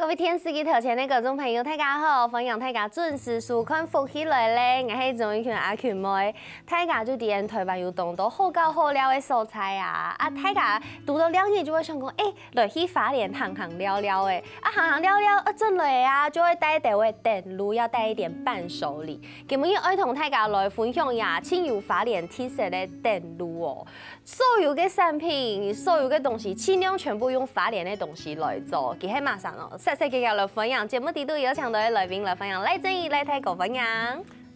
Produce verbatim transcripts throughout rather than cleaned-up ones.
各位電視機頭前个觀眾朋友，大家好！歡迎大家準時收看《福氣來了》，𠊎係鍾玉群阿群妹。大家就知台灣有當多好搞好尞个所在啊！啊，大家堵著尞日就會想講，欸，來去花蓮行行尞尞欸！啊，行行尞尞，啊，轉來啊，就會帶兜仔等路，要帶一點伴手禮。今晡日愛同大家來分享呀，盡有花蓮特色个等路喔。 所有个產品，所有个東西，盡量全部用花蓮个東西來做。佢係麼儕呢？細細个个來分享，節目底肚有請到个來賓來分享，來，正義來大哥分享。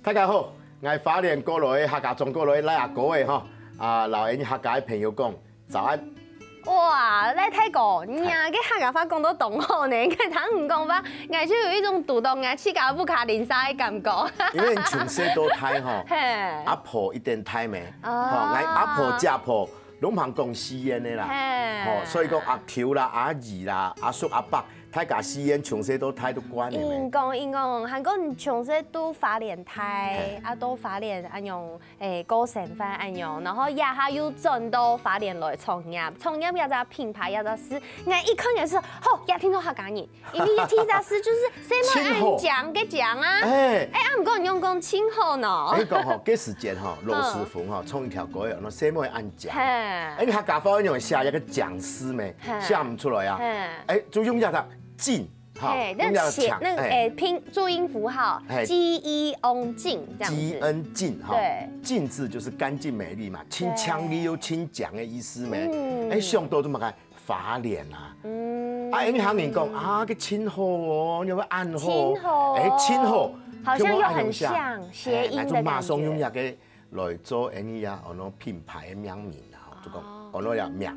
大家好，𠊎花蓮過來个客家庄過來个賴阿哥仔吼，啊，摎𠊎客家个朋友講早安。哇，賴大哥，你个客家話講到當好呢，𠊎聽你講話，𠊎就有一種堵著𠊎自家屋下鄰舍个感覺。因為你從細到大吼，係。阿婆一定大咩？ 吼，哦。𠊎阿婆、姐婆攏毋肯講四縣个啦。係。吼，所以講阿舅啦、阿姨啦、阿叔、阿伯，大家四縣從細到大都慣个咩？應該，應該，還過你從細都花蓮大，係。啊，都花蓮恁樣，欸，過生活恁樣，然後這下又轉到花蓮來創業，創業這隻品牌，這隻事，𠊎一看就係，吼，一定係客家人。 因為佢第一隻字就係細妹恁靚个靚啊。欸。欸，啊，毋過你用講盡好呢。欸，講吼，該時節吼，羅時豐吼，唱一條歌仔，講細妹恁靚。係。欸，你客家話用寫一個靚字咩？係。寫毋出來啊。係。欸，就用這個靚，吼，係，用這個靚，那寫，那個，欸。欸，拼注音符號，係。G E N淨這樣子。G N淨，吼。對。淨字就是乾淨美麗嘛，盡靚麗又盡靚个意思咩？嗯。欸，想到這麼个 花蓮啊。嗯。啊，𠊎客人講，啊，該盡好哦，你有無恁好？盡好哦。欸，盡好。好像又很像，聽講恁好寫。諧音的感覺。欸，𠊎就馬上用這個來做𠊎啊，安到品牌个命名啊，就講，哦。安到這名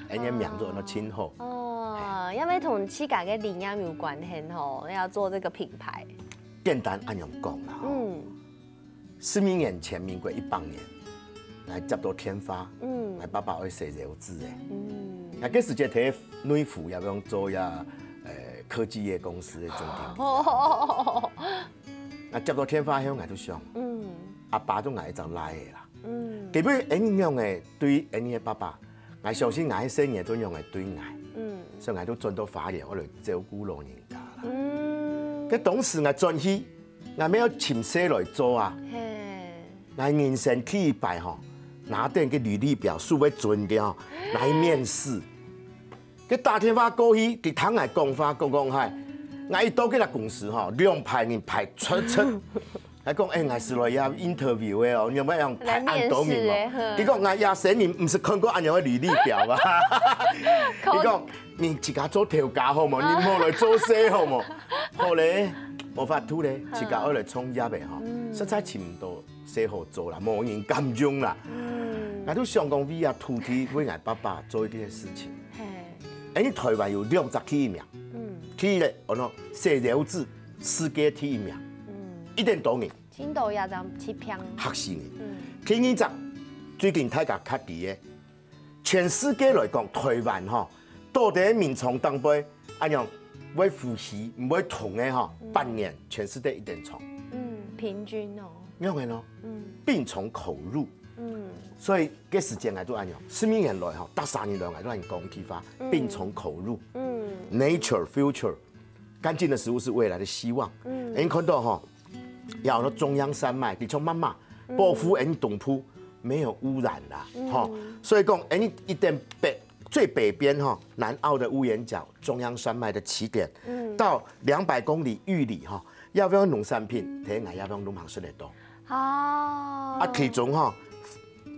，𠊎个名就安到盡好。哦，因為同自家个理念有關係吼，要做這個品牌。簡單恁樣講啦，吼。嗯。 十二年前，民國一百年，𠊎接到電話，嗯。𠊎爸爸愛洗腰子欸。嗯。𠊎該時節在內湖也用做呀，呃，科技業公司个總經理。哦。𠊎接到電話後，𠊎就想，嗯。阿爸都𠊎一隻倈仔啦。嗯。基本恁樣个對恁樣个爸爸，𠊎相信𠊎个細人都恁樣个對𠊎。嗯。所以𠊎都轉到花蓮，愛來照顧老人家啦。嗯。該當時𠊎轉去， 𠊎乜愛尋事來做啊。係。𠊎人生第一擺吼，拿等个履歷表，手會顫个吼，來面試。佢打電話過去，佢聽𠊎講話，講講下，𠊎一到該个公司吼，兩排人排直直。𠊎講，欸，𠊎係來這interview个哦，你有無愛排恁多人哦？來面試个，哼。佢講，𠊎這生人毋識看過恁樣个履歷表啊。佢講，你自家做頭家好無？你莫來做事好無？ 好咧，無法度咧，自家愛來創業个吼，嗯。實在尋毋到事好做啦，無人敢用啦。嗯。𠊎都想講為啊土地，為𠊎爸爸做一件事情。係。因為台灣有兩隻第一名，嗯。第一咧，安到洗腰子世界第一名，嗯。一點多人。盡多也正七名。嚇死人。嗯。第二隻，最近大家較知个， 全世界來講，台灣吼，到底眠床頂背，恁樣會呼吸，毋會痛个吼，嗯。半年全世界一點床。嗯，平均哦。仰般哦？嗯。病從口入。嗯。所以該時節𠊎都恁樣，十二年來吼，逐三年來𠊎都恁樣講一句話，嗯。病從口入。嗯。Nature future，乾淨的食物是未來的希望。嗯。你看到吼， 也安到中央山脈，佢像媽媽，嗯。保護𠊎東部沒有污染啦，嗯。吼。所以講，𠊎一點北，最北邊吼，南澳的屋巖角，中央山脈的起點，嗯。到兩百公里玉里吼，也有農產品，在𠊎也有農行食得到。哦。啊，其中吼，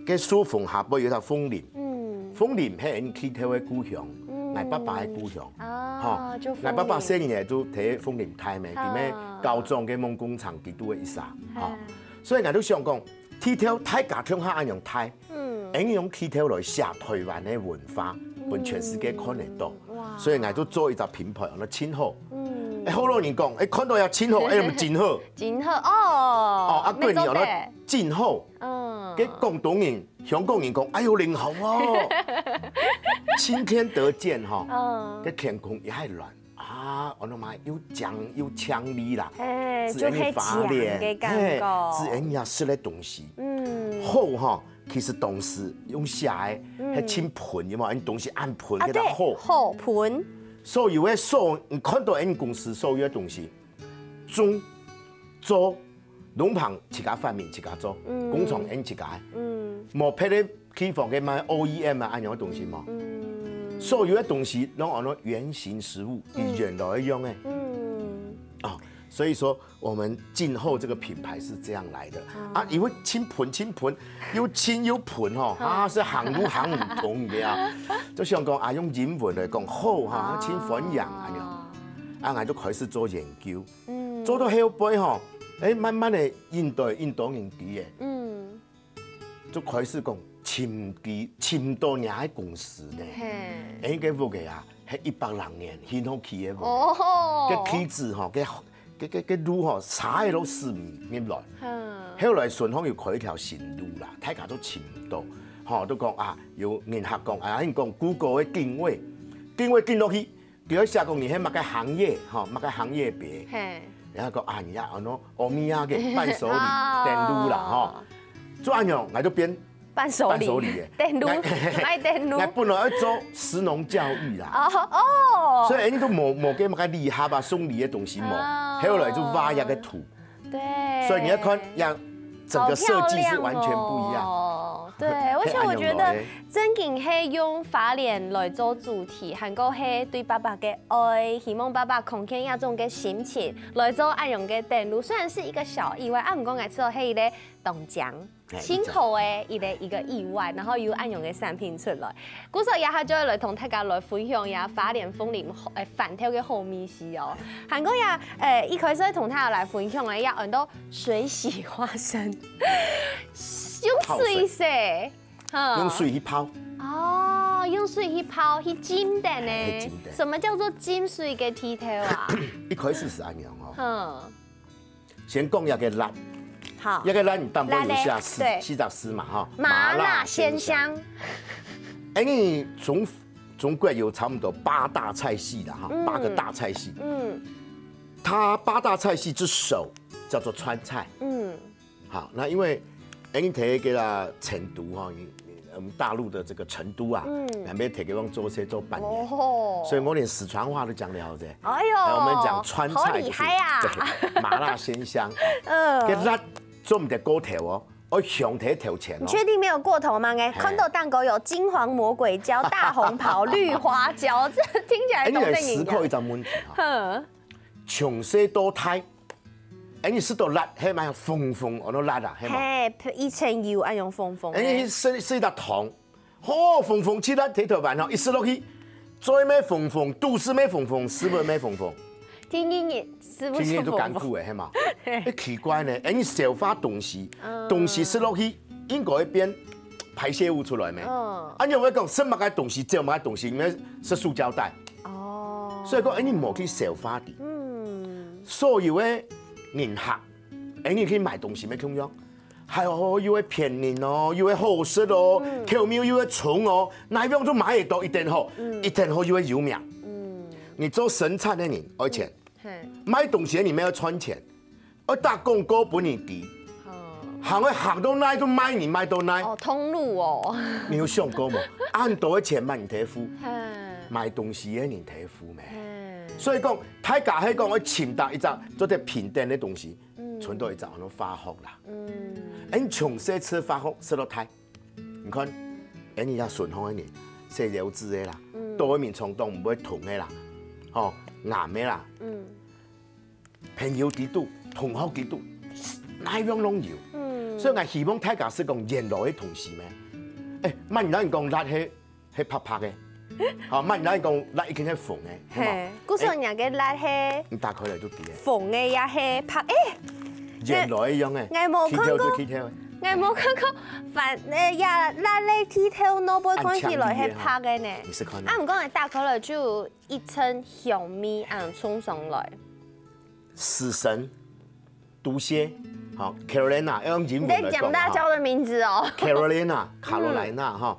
該樹峰下背有一條鳳林。嗯。鳳林係𠊎地頭个故鄉，嗯。𠊎爸爸个故鄉。哦，吼，就鳳林。𠊎爸爸細人仔就在鳳林大咩，啊。佢个高中个夢工廠佢都會一儕，吼。啊。所以𠊎就想講，地頭大家鄉下恁樣大，嗯。𠊎用地頭來寫台灣个文化，嗯。分全世界看得到。哇。所以𠊎就做一隻品牌，安到盡好。嗯。欸，好多人講，欸，看到也盡好，欸，毋係盡好。盡好，哦。哦，啊，過年安到盡好。嗯。該廣東人 香港人講，哎喲，恁好哦，青天得見吼，嗯。該天空也還藍啊，安到嘛又靚又青綠啦，係，就係靚个感覺。係，自然也食个東西，嗯。好吼，其實當時用寫个，嗯。還盡貧，有無？恁東西恁貧，啊，該个好。對，好貧。所有个所，你看到𠊎公司所有个東西，種、做，農場自家發明自家做，工廠𠊎自家个，無別个地方个買O E M啊，恁樣个東西無。所有个東西攏安到原型食物，以原來个樣个。哦，所以說 我們今後這個品牌是這樣來的啊，因為盡歕盡歕，又盡又歕吼，啊，係行路行毋通个啊，就想講啊，用英文來講好哈，盡歡迎恁樣，啊，𠊎就開始做研究，做到後背吼，誒，慢慢个應對應多人知个，就開始講尋佢尋到人个公司呢，誒，該屋个啊，係一百零年，很好去个屋，哦，該地址吼，該 个个个路吼，啥个都駛毋入來。後來順風又開一條新路啦，大家都尋毋到，吼，都講啊，有人客講啊，你講Google个定位，定位定落去，就會寫講你係麼个行業，吼，麼个行業別。嘿，然後講啊，你啊，安到歐米亞个伴手禮等路啦，吼，做恁樣，𠊎就變 伴手禮，伴手禮耶。等路，賣等路。𠊎本來愛做食農教育啦，哦哦，所以𠊎都無無个麼个禮盒啊、送禮个東西無，後來就挖一個土，對，所以你要看呀，整個設計是完全不一樣。好漂亮哦。對，而且我覺得正經係用花蓮來做主題，還過係對爸爸个愛，希望爸爸看見這種个心情來做恁樣个等路。雖然是一個小意外，啊，毋過𠊎知道係一個當靚 辛苦个一個一個意外，然後有恁樣个產品出來。故所這下就愛來同大家來分享一下花蓮鳳林誒，番豆个好味緒哦。還過呀，誒，一開始同大家來分享个，也安到水洗花生，用水洗，哈，用水去泡。哦，用水去泡，去浸等呢。去浸等。什麼叫做浸水个地頭啊？一開始係恁樣哦。嗯。 先講一個辣，好，一個辣你淡薄有寫四，辣的，對，四隻字嘛哈，麻辣鮮香。哎，你中中國有差不多八大菜系的哈，八個大菜系，嗯，它八大菜系之首叫做川菜，嗯，好，那因為哎，你提个啦成都哈，你 我們大陸的這個成都啊，嗯，兩邊提个往做事做半年，哦，所以我連四川話都講了的。哎呦，哎，我們講川菜就是，好厲害啊！對，麻辣鮮香，嗯，个辣做毋得過頭哦，愛香在頭前哦。你確定沒有過頭嗎？哎，看到蛋糕有金黃魔鬼椒、大紅袍、綠花椒，這聽起來哎，你來思考一個問題哈，嗯，從細到大，哎，你食到辣，係嘛紅紅，哦，那辣啊，係嘛？嘿，一層油，哎，用紅紅的。哎，你食食一隻糖， 好，紅紅起來，提頭盤吼，一食落去，嘴乜紅紅，肚屎乜紅紅，屎朏乜紅紅。天天也食不出紅紅。天天都艱苦誒，係嘛？哎，奇怪呢，哎，你消化東西，東西食落去，應該會變排泄物出來咩？嗯。啊，你會講食麼个東西，嚼麼个東西，你愛食塑膠袋。哦。所以講，哎，你無去消化的。嗯。所有的人客，哎，你去買東西乜共樣。 還好又會便宜哦，又會好食哦，口味又會重哦，哪樣都買得到，一定好，一定好又會有名。你做生產个人愛錢，嘿，賣東西个人乜愛賺錢，愛打廣告分人知，行會行到哪都賣，你賣到哪。哦，通路哦。你有想過無？恁多个錢麼人提付？嘿，賣東西个人提付咩？嘿，所以講，大家係講愛尋到一隻做得平等个東西。 存到一隻安到化學啦。嗯，恁從細食化學食到大，你看，恁人家順風个人，食腰子个啦，到位眠床當毋會痛个啦，吼，癌个啦，嗯，朋友幾多，同學幾多，哪樣攏有。嗯，所以𠊎希望大家係講原來个東西咩？哎，慢慢講辣个 係白白个，好，慢慢講，辣已經係紅个，係嘛？嘿，故所人个辣係，你打開來就知个。紅个也係白，哎，原來一樣个，𠊎無看過，剃頭就剃頭个。𠊎無看過，反，哎呀，辣个剃頭，腦背看起來係白个呢。你試看啊。啊，毋過𠊎打開來就一陣香味，嗯，衝上來。死神、毒蠍，好，Carolina，要用英文來講啊，你在講辣椒的名字哦。Carolina，卡罗莱纳哈，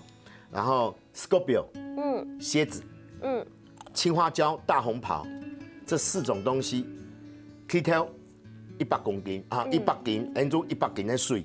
然后 Scorpio，嗯，蝎子，嗯，青花椒、大红袍，這四種東西，剃頭一百公斤啊，一百斤，恁做一百斤个水，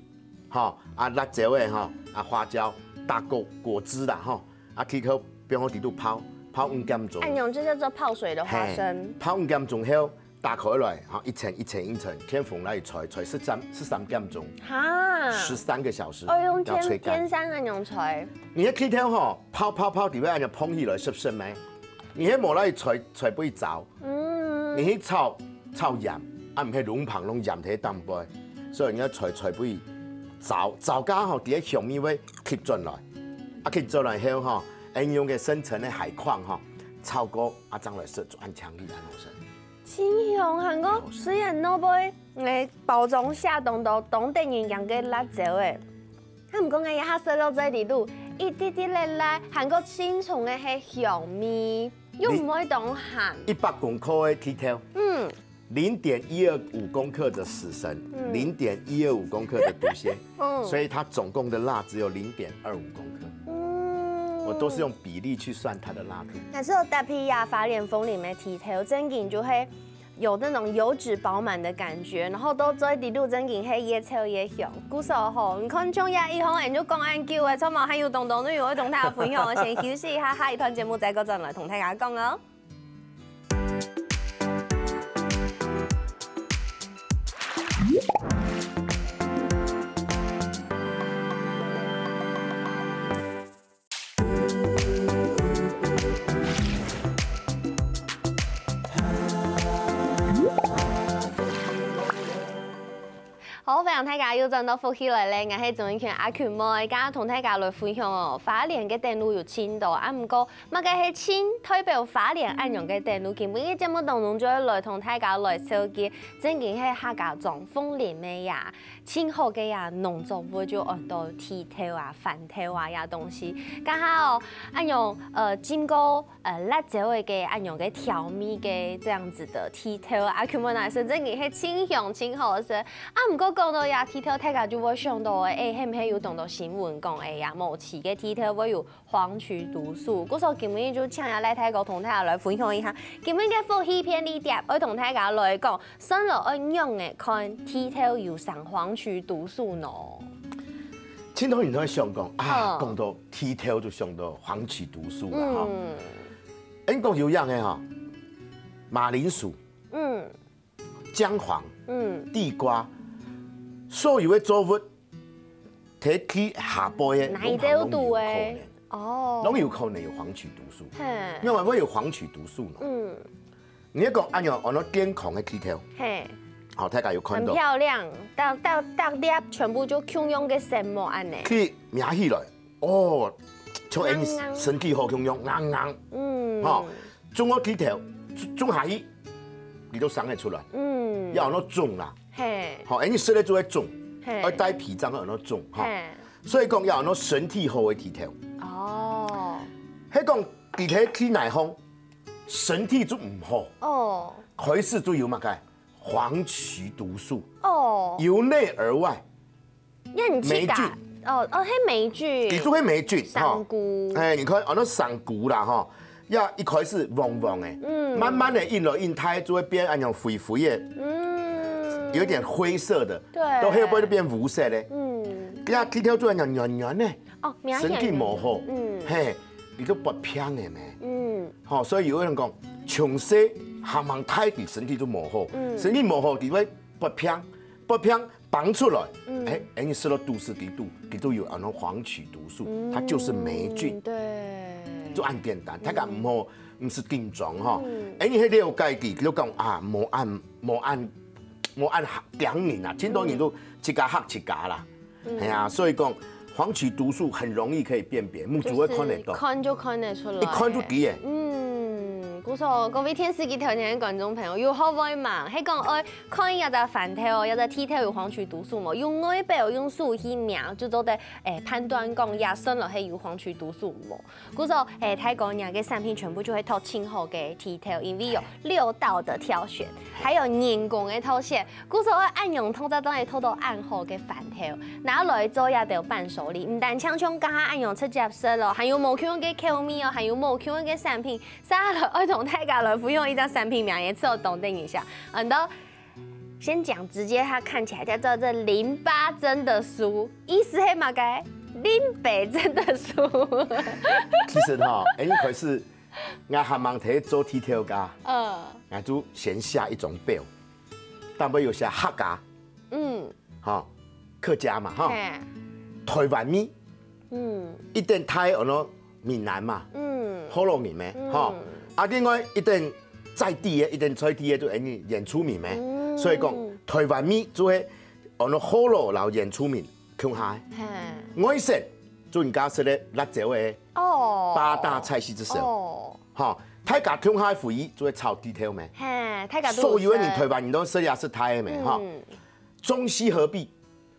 吼，啊，辣椒个吼，啊，花椒、大果果汁啦，吼，啊，剃頭放好底肚泡，泡五點鐘。恁樣就叫做泡水的花生。嘿，泡五點鐘後，打開來，哈，一層一層一層，天粉來吹，吹十三十三點鐘，哈，十三個小時，哦，用電要吹乾。電扇恁樣吹。你个氣球吼，泡泡泡底下恁樣膨起來，濕濕咩？你个無來吹，吹不會燥。嗯，你去炒炒鹽，啊，毋係龍盤攏鹽忒淡薄，所以你要吹吹不會燥，燥加吼，底下香味會吸轉來，啊，吸轉來後吼，愛用个深層的海况吼，炒過啊，正來食，就恁香氣恁好食。 清香，還過雖然外背个包裝寫當多當得人驚个辣椒誒，啊，毋過𠊎一下食落嘴裡肚，一滴滴个辣，還過清重个係香味，又毋會當鹹。一百公克个氣球，嗯，零點一二五公克的死神，嗯，零点一二五公克的毒鲜，嗯，所以它总共的辣只有零点二五公克。嗯，我都是用比例去算它的辣度。但是我搭配呀，花蓮鳳林个氣球，正經就係 有那種油脂饱滿的感覺，然後到嘴裡肚正經係越噍越香。故所吼，你看像這一項，𠊎就講恁久誒，做麼還有當多內容愛同大家分享哦。先休息一下，下一段節目再過轉來同大家講哦。 好，歡迎大家又轉到福氣來了，𠊎係鍾英權阿權妹，今日同大家來分享哦，花蓮个等路有盡多，啊，毋過麼个係盡代表花蓮恁樣个等路，今晡日節目當中就會來同大家來紹介，正經係客家庄鳳林个呀。 盡好个呀，農作物就恁多地豆啊、番豆啊呀東西。剛好哦，恁樣，呃，經過，呃，辣椒个，个恁樣个調味个這樣子的地豆啊，根本來說，正經係盡香、盡好食。啊，毋過講到呀，地豆，大家就會想到，誒，係毋係有當多新聞講，誒呀，某期个地豆會有 黃麴毒素。故所今晡日就請這賴大哥同大家來分享一下，今晡日个福氣便利貼，愛同大家來講，算來愛仰仔看，地豆有生黃麴毒素呢？盡多人都會想講啊，嗯，講到地豆就想到黃麴毒素啦，哈。嗯。恁講有影个哈，馬鈴薯，嗯， 薑黃、嗯，地瓜，所有个作物，提起下背个，哪一兜都有可能，哦，攏有可能有黃麴毒素。嘿，因為會有黃麴毒素呢？嗯，你講恁樣，安到健康个地豆，嘿，好，大家有看到，很漂亮，到到到粒全部就共樣个色目恁呢。去摸起來， 哦，像𠊎硬硬，身體好共樣，硬硬。嗯，吼，種个地豆，種下去，佢就生得出來。嗯，要安到種啦。嘿，吼，𠊎等食个就會種，嘿，愛帶皮正會安到種，吼。嘿，所以講要安到身體好个地豆。哦，係講地豆去哪方，身體就毋好，哦，開始就有麼个黃麴毒素，哦，由內而外。 你很氣嘎。霉菌。哦，哦，係霉菌。佢就係霉菌，哈。生菇。哎，你看，哦，該生菇啦，哈，也一開始黃黃个，嗯，慢慢个印落印，佢就會變恁樣灰灰个，嗯，有點灰色个，對，到後背就變烏色个。嗯，佢啊，地豆就恁樣軟軟个，哦，明顯，身體無好，嗯，嘿，佢就發病个咩。嗯，吼，所以有人講，從細行行大，佢身體就無好，嗯，身體無好，佢會發病，發病 放出來，嗯，哎，哎，你食落肚屎裡肚，裡肚有安到黃麴毒素，嗯，它就是霉菌，對，就恁簡單，大家毋好，毋使緊張吼。嗯，哎，你係了解佢，就講啊，無恁，無恁，無恁嚇驚人啊，盡多人都自家嚇自家啦。嗯，哎呀，所以講黃麴毒素很容易可以辨別，目珠會看得到，就是看就看得出來，一看就知个。嗯，故所各位電視機頭前个觀眾朋友，有好會嘛？係講愛 看這隻番豆哦，這隻地豆有黃麴毒素無？用外表用手去摸，就做得，誒，判斷講這算落係有黃麴毒素無？故所，誒，大哥，若个產品全部就會擇盡好个地豆，因為有六道的挑選，還有人工的挑選。故所愛恁樣擇正會擇到恁好个番豆，拿來做這兜伴手禮，毋單淨像剛剛恁樣直接食咯，還有無共樣个口味哦，還有無共樣个產品。接下來愛同大家來分享一隻產品名，也係當等一下，很多 先講直接，它看起來叫做這淋巴針的酥，意思係麼个？淋巴針的酥。其實哈，哎，一開始，𠊎還吂提做剃頭家，嗯，𠊎就先寫一張表，頂背有寫客家，嗯，哈，客家嘛，哈，嘿，台灣味，嗯一定太安到閩南嘛，嗯，學老味咩，嗯哈，啊，另外一定在地个，一定在地个，就恁樣原住民咩，嗯所以講台灣味就係安到學老摎原住民共下个。嘿，外省就人家食个辣椒个哦，八大菜系之首，哦，哈，大家共下个回憶就係炒剃頭咩，嘿，大家都所有个人識台灣人都食也食大个咩，哈，嗯中西合璧，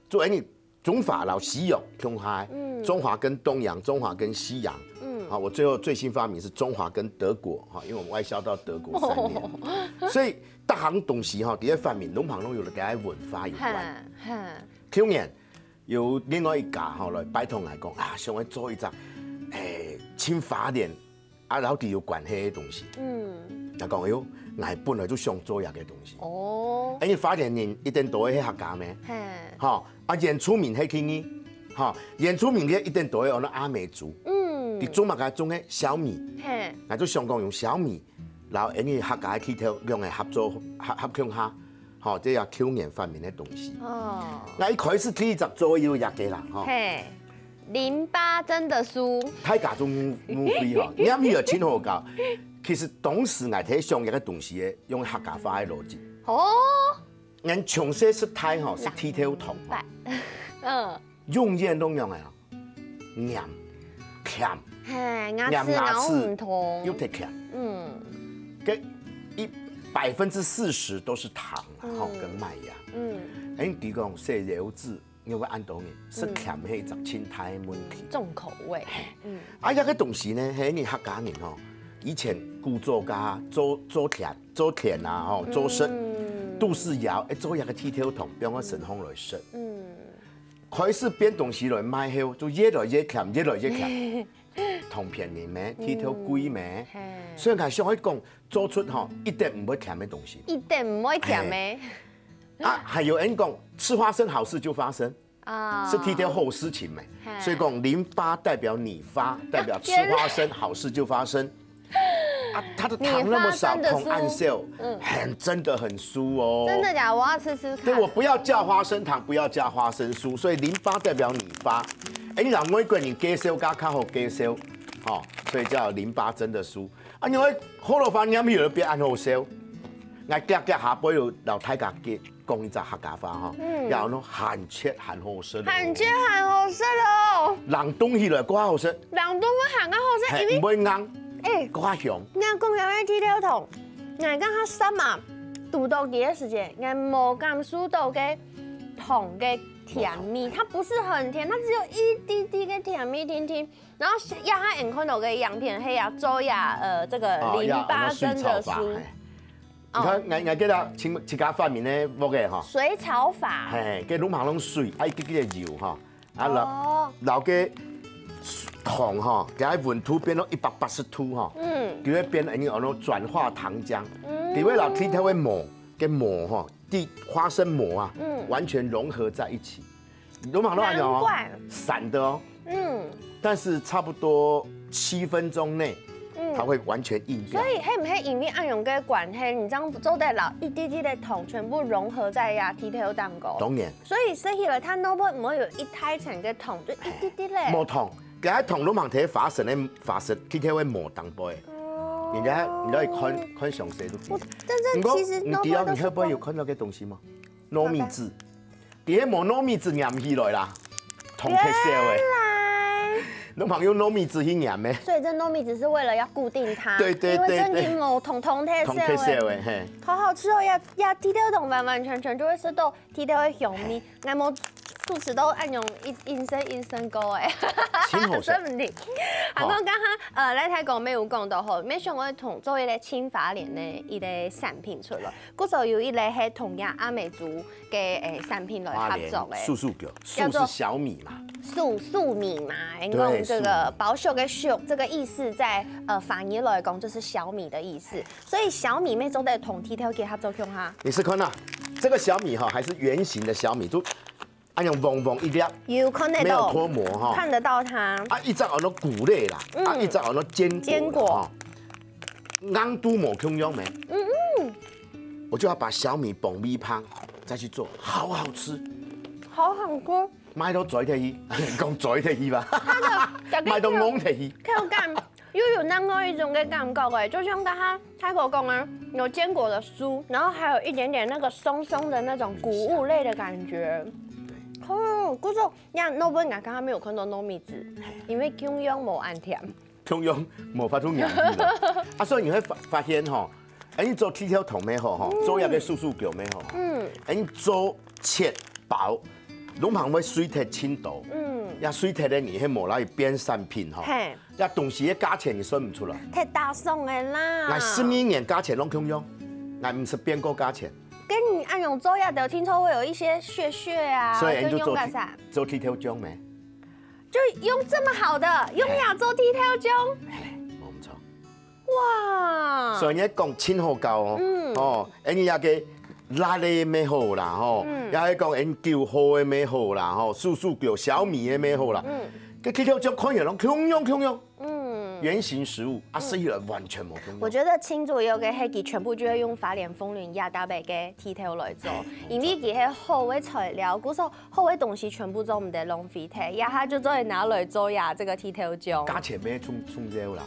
就恁樣中華摎西洋共下个，嗯中華跟東洋，中華跟西洋。嗯好，我最後最新發明是中華跟德國，哈，因為我們外銷到德國三年，所以逐項東西哈，這些發明攏旁攏有个文化有關。哈哈，舊年有另外一家吼來拜託𠊎講啊，想要做一隻，誒，盡花蓮啊，摎佢有關係个東西。嗯，𠊎講，哎喲，𠊎本來就想做這個東西。哦，因為花蓮人一定都係客家咩，嘿，吼，啊，原住民係客語，吼，原住民个一定都係安到阿美族，嗯佢，種麼个種个小米，嘿，𠊎就想講用小米，然後因為客家个剃頭兩個合作合合共下，吼，這也舊年發明个東西。哦，那一開始第一隻做有一個啦，吼，嘿，淋巴針的書，大家都誤誤會吼，念起來真好搞。其實當時𠊎在想一個東西个，用客家話个邏輯。哦，𠊎從細食大吼，食剃頭糖吼，嗯，永遠都用个哦，黏、甜，嘿，牙黏牙齒齒咬毋通，又忒甜，嗯个一百分之四十都是糖啦，吼，嗯跟麥芽。嗯，哎，你講食油脂，你會恁多人食甜係一隻盡大个問題。重口味，嗯啊，這個東西呢，係你客家人吼，以前古早个做做田做田啊，吼，做事，嗯都係要哎做一個剃頭糖，放到身上來食。嗯，開始變東西來賣後，就越來越甜，越來越甜。糖騙人咩？剃頭貴咩？嘿，所以𠊎想愛講，做出吼一點毋會甜个東西。一點毋會甜个啊，還有人講，吃花生好事就發生，啊，係剃頭好事情咩？嘿所以講淋巴代表你發，代表吃花生好事就發生。啊，它的糖那麼少，你發真的酥糖恁少，嗯很真的很酥哦。真的假的？我要吃吃看。對，我不要加花生糖，不要加花生酥，所以淋巴代表你發。哎，你若外國人介紹，較較好介紹，吼，所以叫淋巴真的酥。啊，你會好老花，你還沒有人變安好笑。𠊎遽遽下背有老太家講一隻客家話吼，嗯然後呢，還切還好食哦。還切還好食哦，冷凍起來較好食，冷凍會還較好食，因為嘿，毋會硬，哎，較香。你看講起來剃頭糖，𠊎剛剛三嘛，堵到佢个時節，𠊎無感受到个糖个甜味，它不是很甜，它只有一滴滴个甜味，甜甜。然後呀，他眼看到个影片，嘿呀，做呀，呃，這個哦，淋要巴真的酥水炒法，，嘿。你看，𠊎𠊎記得自自家發明个屋个吼，水炒法，嘿，个攏行攏水，啊一滴滴个油吼，啊然哦，然後个糖吼，佢个溫度變到一百八十度吼，嗯佢會變成一種轉化糖漿，嗯佢會摎剃頭个膜，个膜吼，地花生膜啊，嗯完全融合在一起。攏行攏恁樣哦難怪，散的哦，嗯但是差不多七分鐘內，嗯它會完全硬掉所。以係毋係因為恁樣个關係，你這樣做得摎一滴滴个糖全部融合在呀剃頭當中？當然，所以食起來，它內部毋會有一大層个糖，就一滴滴咧。無糖，佢个糖攏行在花生个花生，剃頭个膜頂背。哦人家人家看看詳細都知我。但是毋過其實你知道都你會不會有看到个東西嗎？糯米汁，底下無糯米汁黏起來啦，糖忒少个，原來，攏朋友糯米汁去黏个，所以這糯米汁是為了要固定它，對對因為對對正經無糖糖忒糖忒少欸。少个，嘿。好好吃哦，呀呀，剃頭糖完完全全就會食到剃頭个香味，𠊎無肚屎都恁樣一一聲一聲高欸，真好食說毋定。啊，好講剛剛呃，來台講沒有講到吼，沒想到同做一個淨花蓮个一個產品出來，故所有一個係同樣阿美族个誒產品來花合作个，蓮素素狗，叫做素是小米嘛，素素米嘛，因對為這個素米保守个秀這個意思在呃翻譯來講就是小米的意思，所以小米乜做得同剃頭結合作用哈。你試看啊，這個小米哈還是圓形的小米，就哎呀黃黃一粒，有看得沒有到，脫模哈。看得到它。啊，一隻安到穀類啦，嗯啊，一隻安到堅果啦，堅果哈。硬度無共樣咩？嗯嗯，我就要把小米硼米硼再去做，好好吃。好好吃。賣到嘴忒去，講嘴忒去吧，賣到戇忒去。口感又有另外一種的感覺哎，就像剛剛泰國講啊，有堅果的酥，然后还有一点点那个松松的那种谷物类的感觉。哦，故所呀，糯米，刚刚没有看到糯米汁，因为中央无安甜。 中央無法度硬去了。啊，所以你會發發現吼，哎，你做剃頭糖也好吼，做一个素素狗也好，嗯，哎，你做切薄，攏還會碎忒盡多，嗯，也碎忒个你，係無來變產品吼，嘿，也東西个價錢你算毋出來。忒大送个啦。𠊎十二年價錢攏共樣，𠊎毋識變過價錢。跟你恁樣做呀，就聽說會有一些屑屑啊，所以你就做剃，跟用个啥？做剃頭匠咩？ 就用这么好的，用呀做剃头匠。嘿，無錯。哇！所以你講盡好搞哦，嗯，哦，哎，你那个辣的也好啦，吼，嗯，也係講哎九號的也好啦，吼，素素狗小米的也好啦，嗯，个剃头匠看起來攏共樣共樣，嗯，原型食物啊，食起來完全無共樣。我觉得清楚有个黑吉全部就会用花莲风云亚大北个剃头来做，因为佢係好个材料，故所 好个东西全部做毋得浪费忒，一下就做得拿來做呀，这个剃头匠。價錢也衝衝高啦，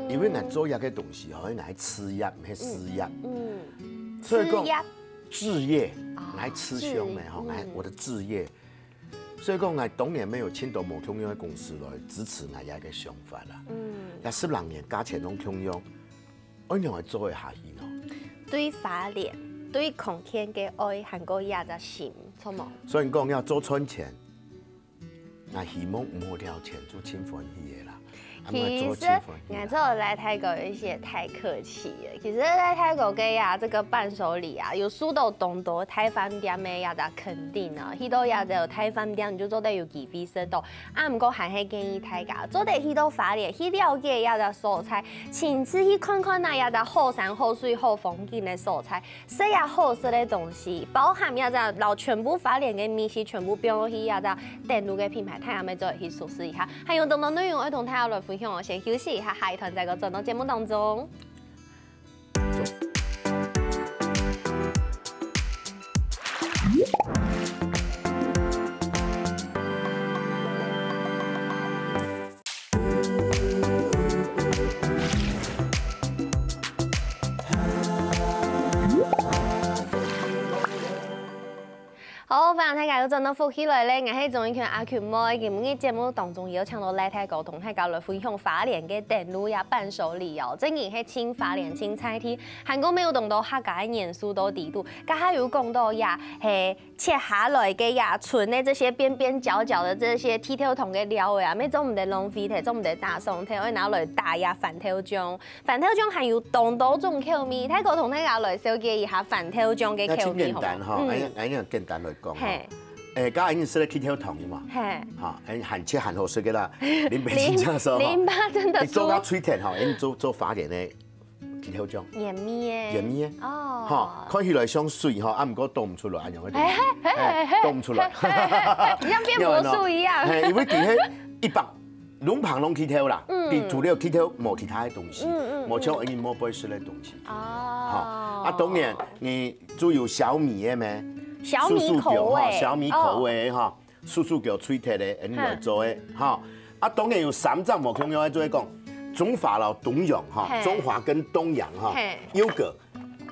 因為𠊎做一个东西吼，𠊎係事業，毋係事業，嗯，所以講事業，置業，啊，𠊎係思想个吼，置，嗯，𠊎我的置業。所以講，𠊎當然也有盡多無共樣个公司來支持𠊎一个想法啦。嗯，也十零年價錢攏共樣， 愛仰般做會下去呢？對花蓮、對空間个愛，還過這隻心，著無？所以講要做賺錢，𠊎希望毋好了錢，做盡歡喜个啦。啊，其實𠊎做盡歡喜啦。𠊎做來泰國有一些太客氣了。其實來泰國个呀，這個伴手禮啊，有收到當多大飯店个呀，這肯定啊，去到呀，有大飯店，你就做得有機會食到。 啊，毋過還係建議大家，做得去到花蓮，去了解這隻所在，親自去看看啊，這隻好山好水好風景个所在，食這好食个東西，包含這隻摎全部花蓮个美食全部放落去這隻等路个品牌，大家乜做得去熟識一下。還有當多內容愛同大家來分享哦，先休息一下，下一段再過轉到節目當中。 好，歡迎大家又轉到福氣來了，𠊎係鍾意權阿權妹。今日節目當中邀請到來泰國同大家來分享花蓮个等路呀伴手禮哦，真个係盡花蓮盡在地，還過乜有當多客家个元素在裡肚，剛剛有講到呀，係切下來个呀，賰个這些邊邊角角的這些剃頭糖个料呀，乜做毋得浪費忒，做毋得打爽忒，愛拿來打呀番豆醬。 番豆醬還有當多種口味，大哥同大家來紹介一下番豆醬个口味，好無？那盡簡單哈，嗯。哎，哎，簡單來講哈。嘿。哎，剛才你食个剃頭糖嘛？嘿。哈，哎，還切還好食个啦，林北京教授哈。林，林爸真的你做到說。最甜哈，哎，你做，做花蓮个剃頭醬。鹽味个。鹽味个。哦。哈，看起來像水哈，啊，毋過倒毋出來，恁樣个。嘿，嘿，嘿，嘿，嘿。哎，倒毋出來。嘿，嘿，嘿，嘿，像變魔術一樣。嘿，因為佢係一百 攏旁攏剃頭啦，嗯。佢除了剃頭無其他个東西，嗯，嗯，無像𠊎等無愛食个東西。哦。哈，啊，當然，你就有小米个咩？小米口味。素素狗哈，小米口味哈，哦。素素狗脆甜个，𠊎等來做个哈。啊，當然有三隻無共樣个，就係講中華摎東洋哈，嘿。中華跟東洋哈，嘿。優格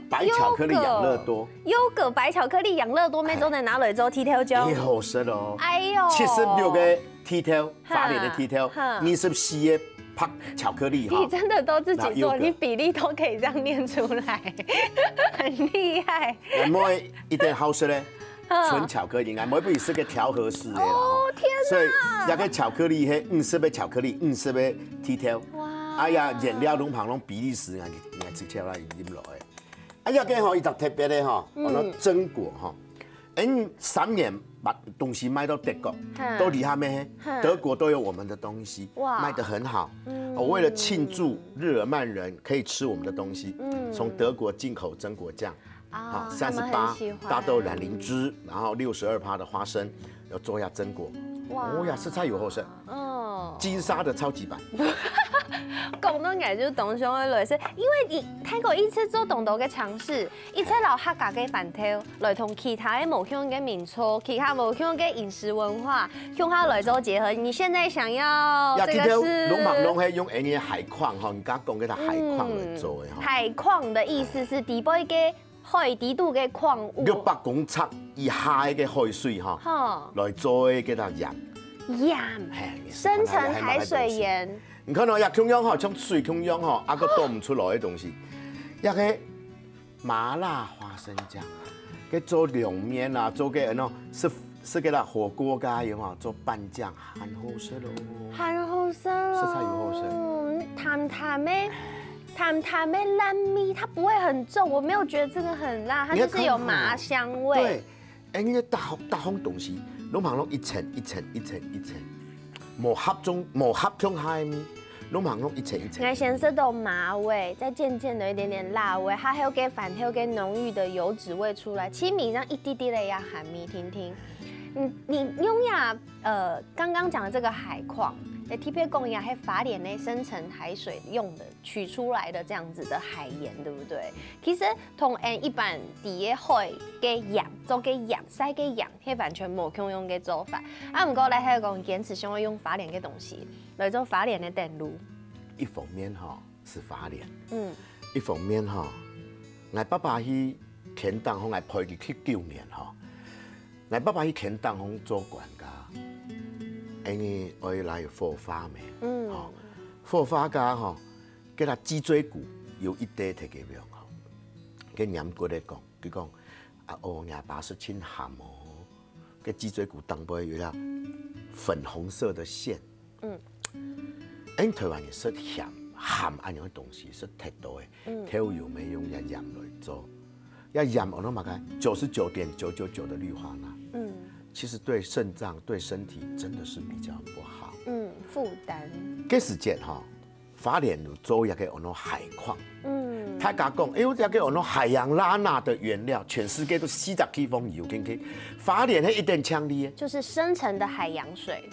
白巧克力養樂多。優格，優格白巧克力養樂多，乜做得拿來做剃頭醬。哎，好食哦。哎喲。七十六个剃頭，哈，花蓮个剃頭，哈。二十四个白巧克力哈。你真的都自己做，然後優格。你比例都可以這樣念出來，很厲害。𠊎妹一定好食个，哈。純巧克力，𠊎妹不是个調和式个啦，哦，吼。天哪。所以那個巧克力，嘿，五十个巧克力，五十个剃頭。哇。哎呀，原料攏旁攏比利時，𠊎，𠊎直接來啉落去。 哎呀，這吼，一隻特別个吼，嗯。安到真果吼。嗯，三年把東西賣到德國，哈。都厲害咩？哈。德國都有我們的東西，哇。賣得很好。嗯。哦，為了慶祝日耳曼人可以吃我們的東西，嗯。從德國進口真果醬，啊，啊，三十八，他們很喜歡。大豆卵磷脂，然後六十二趴的花生，要做一下真果。哇。哦呀，食起來有好食。哦。金沙的超級版。講到𠊎就當想愛來食，因為你泰國一直做當多个嘗試，一直摎客家个飯頭來同其他个無共个民族、其他無共个飲食文化，共下來做結合。你現在想要這個是？呀，其實攏嘛攏係用恁樣个蟹殼吼，你剛剛講个那蟹殼來做个吼。嗯，蟹殼的意思是底背个海底肚个礦物。六百公尺以下个海水吼，吼。來做个該个鹽。鹽，嘿，深層海水鹽。 你看哦，也共樣吼，像水共樣吼，啊，个倒毋出來个東西，也个麻辣花生醬，个做涼麵啊，做个喏，食食个啦，火鍋个有無？做拌醬，很好食咯。很好食哦。食起來有好食。嗯，淡淡的，淡淡的辣味，它不會很重，我沒有覺得這個很辣，它就是有麻香味。你看哈，對，哎，你个大大方東西，攏行攏一層一層一層一層，無合中無合中海味，攏行攏一層一層。𠊎先食到麻味，再漸漸的有一點點辣味，還有給飯後个濃郁的油脂味出來，其實米上一滴滴的也還沒聽聽。你你用呀，呃，剛剛講的這個海礦，特別講呀，還花蓮的深層海水用的取出來的這樣子的海鹽，對不對？其實同誒一般底下海个鹽做个鹽，曬个鹽。 係完全無共樣个做法。啊，毋過咧，還有講堅持想要用花蓮个東西來做花蓮个等路。一方面吼是花蓮，嗯，一方面吼，𠊎爸爸去天頂方，𠊎陪佢去九年吼，𠊎爸爸去天頂方做官家，因為愛來火化咩，嗯，吼，火化家吼，該个脊椎骨有一塊特別病吼，該黏骨咧講，佢講。 啊哦，若爸食盡鹹哦，个脊椎骨頂背有粒粉紅色的線。嗯，哎，台灣人食鹹鹹恁樣个東西食忒多誒，嗯，豆油乜用這鹽來做，這鹽安到麼个九十九點九九九的氯化鈉，嗯，其實對腎臟對身體真的是比較不好。嗯，負擔。該時節吼， 花蓮有做一個安到海礦。嗯，大家講，哎喲，這個安到海洋拉娜的原料，全世界都四十地方有，可以，花蓮係一等強力。就是深層的海洋水。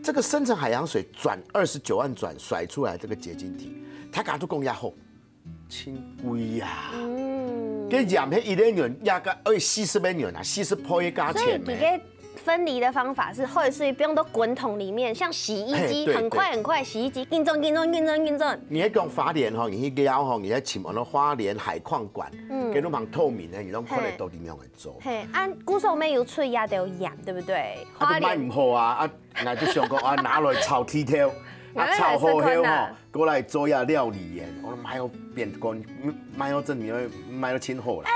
這個深層海洋水轉二十九萬轉甩出來這個結晶體，大家都講也好，真貴呀。嗯，跟鹽係一個銀，也个愛四十個銀啊，四十倍的價錢呢。所以這個 分離的方法是海水放到滾筒裡面，像洗衣機，嘿，對，很快很快，洗衣機緊轉緊轉緊轉緊轉。你係講花蓮吼，你去尞吼，你去尋安到花蓮海礦館，嗯，該種蠻透明个，你攏看得到點樣來做。嘿，啊，故所乜有出這兜鹽，對不對？啊，都賣毋好啊，啊，𠊎就想講啊，拿來炒雞頭，啊，炒好後吼，過來做一下料理鹽，我賣到變乾，賣到真正賣到盡好啦。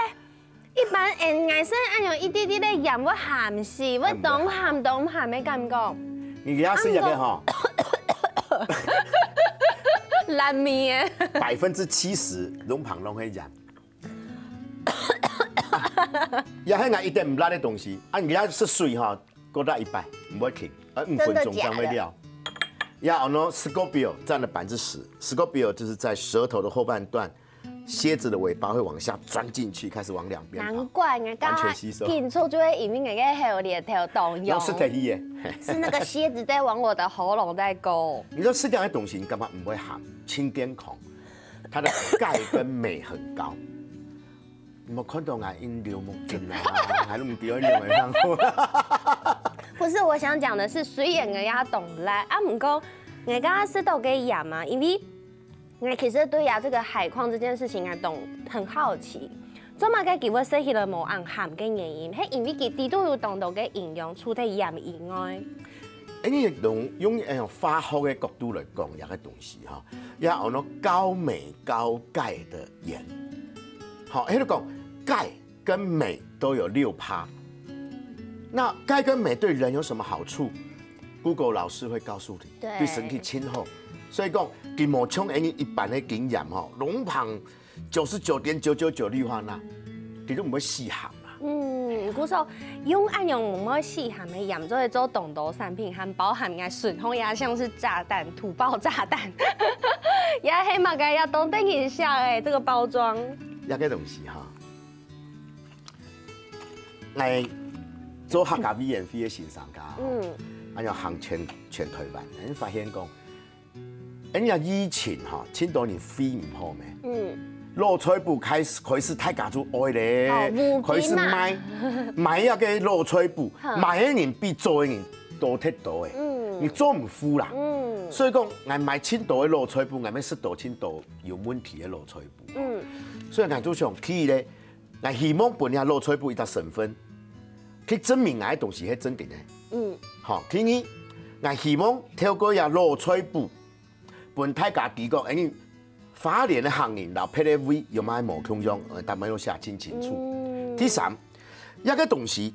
一般人愛食恁樣一滴滴个鹽會鹹死，會當鹹當鹹个感覺。你給他吃一個哈，辣味个。百分之七十攏旁攏係鹽。也係拿一點毋辣个東西，啊，你給他食水哈，過大一半，毋會停，啊，五分鐘正會了。真的假的？然後呢，Scorpio占了百分之十，Scorpio就是在舌頭的後半段， 蠍子的尾巴會往下鑽進去，開始往兩邊跑，難怪人家完全吸收。緊出就會因為人家還有裂頭動用。然後是特意耶。是那個蠍子在往我的喉嚨在勾。你說吃這樣的東西，你幹嘛不會喊？清健康，它的鈣跟鎂很高。你有看到𠊎飲流目汁啊，還那麼多流目湯。不是，我想講的是，雖然人家懂啦，啊，毋過人家食到个鹽嘛，因為 𠊎其實對呀，這個海礦這件事情啊，都很好奇。做麼个佢會食起來無恁鹹个原因，係因為佢裡肚有當多个營養，除忒鹽以外。哎，你用用用化學的角度來講，這個東西哈，也安到高鎂高鈣的鹽。好，佢講鈣 跟鎂都有六趴。那鈣跟鎂對人有什麼好處？Google老師會告訴你，對，對身體真好。所以講，佢無像𠊎等一般个經驗吼，攏旁九十九點九九九氯化鈉，佢都毋會死鹹啊。嗯，故所用恁樣毋會死鹹个鹽，做得做當多產品，還包含𠊎身項也像是炸彈、土爆炸彈，也係麼个也當得人惜欸，這個包裝。這個東西哈， 來做客家委員會个先生家吼，嗯，恁樣行全全台灣，人發現講，人家以前哈，盡多人肺毋好咩？嗯。老菜脯開始，開始大家就愛咧，哦，無開始賣，賣該个老菜脯，賣个人比做个人多忒多欸。嗯。你做毋赴啦。嗯。所以講，𠊎賣盡多个老菜脯，𠊎乜食到盡多有問題个老菜脯。嗯。所以𠊎就想，第一咧，𠊎希望分這老菜脯一隻身份，去證明𠊎个東西係正經个。嗯。好，第二，𠊎希望透過這老菜脯， 分大家知講，哎，花蓮个客人摎別个位有麼个無共樣，呃，咱們要寫清清楚。嗯。第三，這个東西，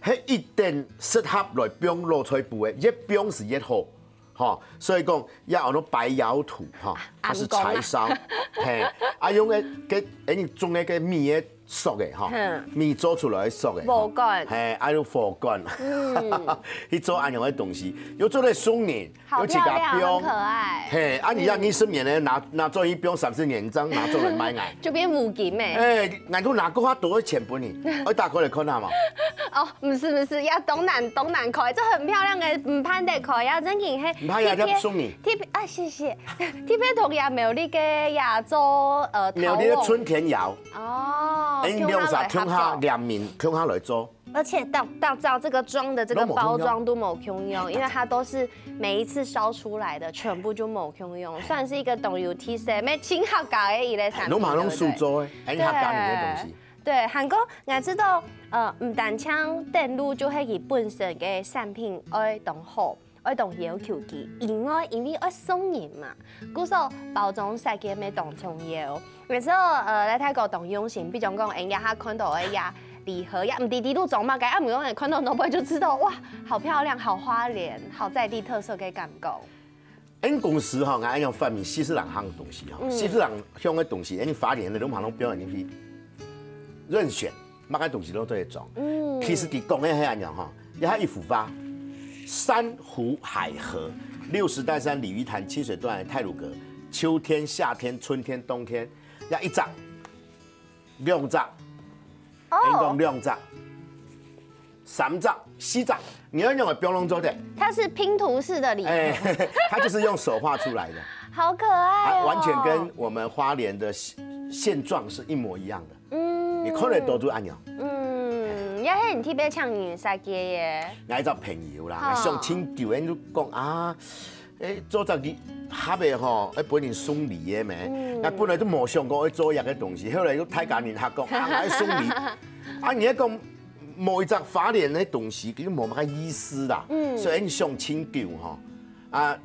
係一定適合來放老菜脯个，越放是越好，吼。所以講，也安到白窯土，吼，它是柴燒，嘿，啊，用个，个，哎，種个，个米个 熟个吼，嗯。米做出來熟个吼，禾稈。嘿，啊，用禾稈，嗯。去做恁樣个東西，又做得送人，好又自家漂亮，放，很可愛。嘿，啊，你像二十年呢，拿，拿做一放三十年，這樣拿做來賣𠊎。就變五金欸。哎，𠊎都拿過較多个錢分你，我打開來看下嘛。哦，毋係，毋係，要當難，當難開，這很漂亮欸，毋盼得開，要真經係毋怕呀，特別，要送你。特別，啊，謝謝。特別同也苗栗个也做，呃，苗栗个春田窯。 哦，哎，兩儕共下聯名，共下來做。而且到，到，到這個裝的這個包裝都無共樣，因為它都是每一次燒出來的，全部就無共樣，算是一個當有特色，乜盡客家个一個產品，攏嘛攏手做个，對不對？很客家人的東西。對，還過，𠊎知道，呃，毋單淨等路就係佢本身个產品愛當好， 愛當要求佢，因為，因為愛送人嘛，故所包裝設計乜當重要。有時候，呃，來泰國當用心，比如講，哎，這下看到个這禮盒，也毋知裡肚裝麼个，啊，毋過看到外背就知道，哇，好漂亮，好花蓮，好在地特色个感覺。𠊎公司吼，𠊎用發明四十人行个東西吼，嗯。四十人行个東西，𠊎花蓮个攏嘛攏標人去任選。 麼个東西都做得裝。嗯。其實佢講个係恁樣吼，這下一幅畫，山湖海河，六十石山、鯉魚潭、清水斷崖、太魯閣，秋天、夏天、春天、冬天，這一隻、兩隻，哦。人講兩隻、三隻、四隻，你愛用个標攏做得。它是拼圖式的禮盒。哎，它就是用手畫出來的。好可愛哦。啊，完全跟我們花蓮的現，現狀是一模一樣的。 嗯。你看了都就恁樣。嗯，也係你特別請人設計耶。𠊎一隻朋友啦，好。想盡久，𠊎就講啊，哎，做隻禮盒个吼，愛分人送禮个咩？嗯。𠊎本來都無想過愛做這个東西，後來又大家人客講，啊，𠊎愛送禮。啊，你愛講某一隻花蓮个東西，其實無麼个意思啦。嗯。所以你想盡久吼，啊，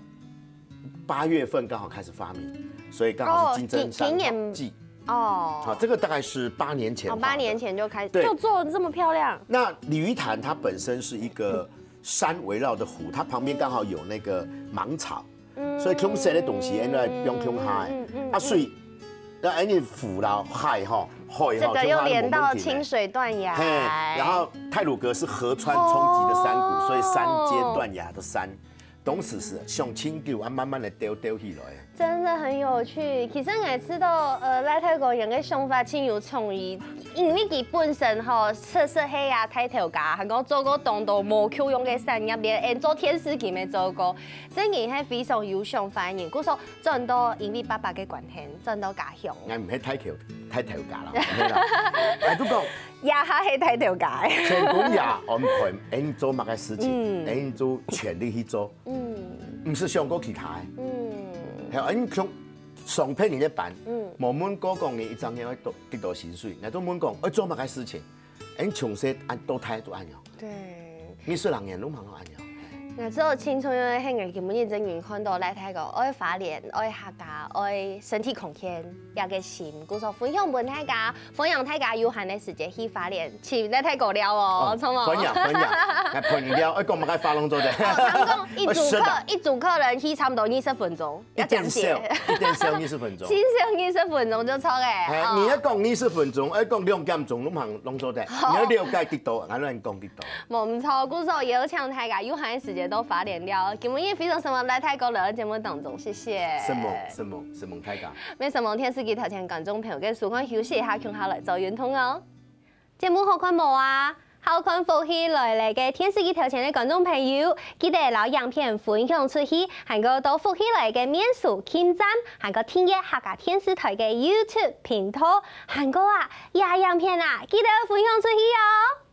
八月份剛好開始發明，所以剛好是金針山季。哦，今，今年 哦。好，這個大概是八年前畫的。哦，八年前就開始，對。就做得這麼漂亮。那鯉魚潭它本身是一個山圍繞的湖，它旁邊剛好有那個芒草，嗯。所以共色个東西，因為不用共下欸。嗯，嗯，嗯，啊，所以，那恁樣湖啦，海吼，海吼，這個又連到清水斷崖。共下都無問題呢。嘿，然後太魯閣是河川衝擊的山谷，哦。所以三接斷崖的山。 當時係想盡久啊，慢慢个丟丟起來。真的很有趣。其實𠊎知道，呃，賴大哥人个想法盡有創意，因為佢本身吼，確實係啊，大頭家，還講做過當多無共樣个產業鏈，連做電視佢乜做過，真个係非常有想法个人。故所轉到因為爸爸个關係，轉到家鄉。𠊎毋係大頭，大頭家啦，毋係啦。哎，都講，也還係大頭家。全公爺安排，恁做麼个事情，嗯。恁做全力去做。 嗯。毋使想過其他个。嗯。還有，恁像上片人个班，嗯。無問過講你一張月愛多，幾多薪水，𠊎都問講愛做麼个事情，恁從細恁到大都恁樣。對。藝術人員都嘛都恁樣。𠊎知道青春个係𠊎今晡日真正看到賴大哥，愛花蓮，愛客家，愛身體康健，這个心，故所分享分大家。 歡迎大家有閒个時節去花蓮，去來泰國尞哦，哦，著無？歡迎，歡迎，來陪你尞，愛講麼个話攏做得。哦，聽講一組客，愛食啊。一組客人去差不多二十分鐘，一點少，要講解。一點少二十分鐘。至少二十分鐘就著欸。哎，哦。你愛講二十分鐘，愛講兩點鐘，攏行攏做得。好。你愛了解得到，𠊎攏講得到。無毋著，故所邀請大家有閒个時節到花蓮尞。今晡日非常承蒙來泰國來到節目當中，謝謝。承蒙，承蒙，承蒙大家。 乜承蒙電視機頭前觀眾朋友个收看，休息一下，共下來做運動哦。節目好看無啊？好看福氣來了个電視機頭前个觀眾朋友，記得摎影片分享出去，還過到福氣來个面書、KIM站，還過訂閱客家電視台个YouTube頻道，還過啊，這影片啊，記得分享出去哦！